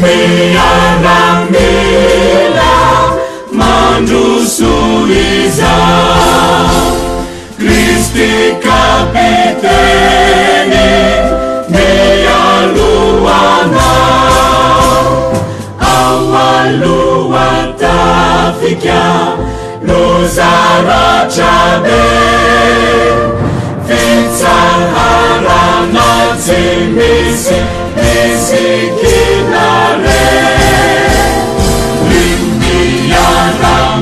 miaramila mandroso izao. Kristy Kapiteny mialoha anao. Ao aloha tafika loza ratra be. Fitsaharana tsy misy misikina re. Ry miaramila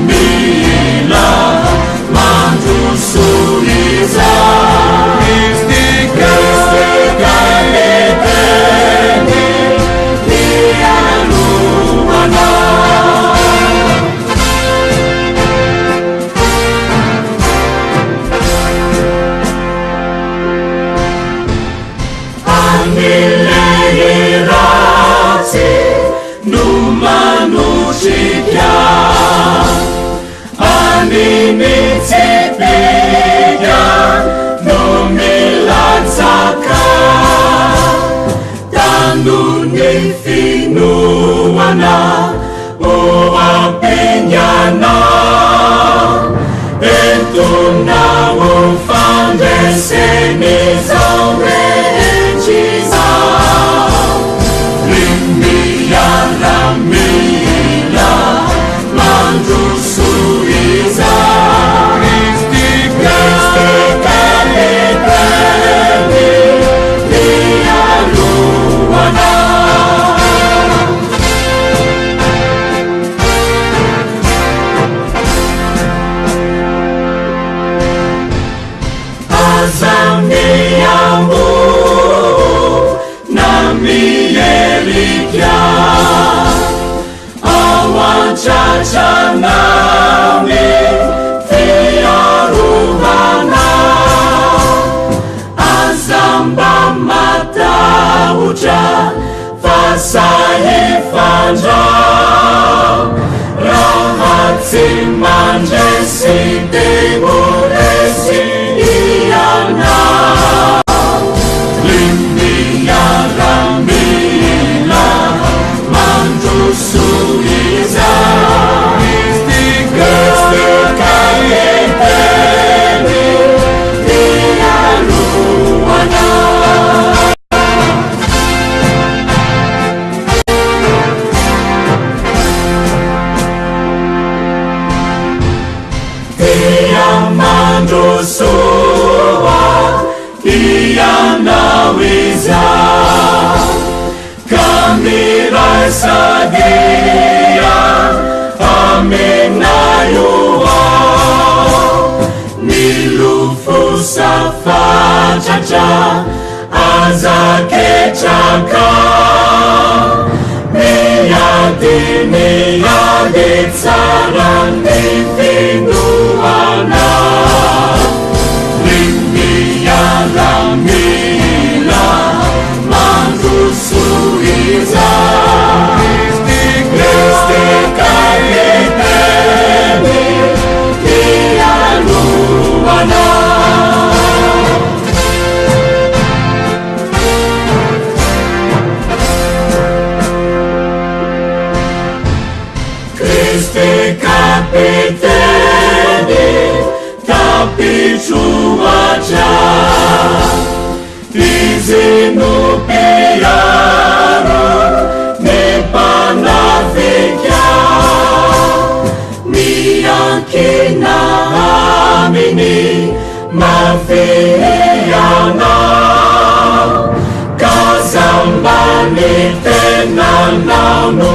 mandroso izao. Kristy Kapiteny mialoha anao. Any ratsy no manotrika, any mitsipika no milatsaka. Tano ny finoana ho ampingana, entona ho fandresen'izao rehetra izao. Ry miaramila mandroso izao. Kristy Kapiteny mialoha anao. Aza miamboho na mierika, ao an-tratranao ny fiarovana. Aza mba matahotra fa sahy fandrao. Raha tsy mandresy dia ho resy ianao. Ry miaramila mandroso izao. Kristy Kapiteny mialoha anao. Dia mandrosoa ianao izao, ka miraisa dia aminay ho ao. Milofosa fatratra, aza ketraka. Miady, miady tsara ny finoana. Ry miaramila mandroso izao. Kristy Kapiteny mialoha anao. Kristy Kapiteny tapitroatra, Izy no mpiaro ny mpanafika. Miankina aminy mafy ianao, ka zamba ny tenanao no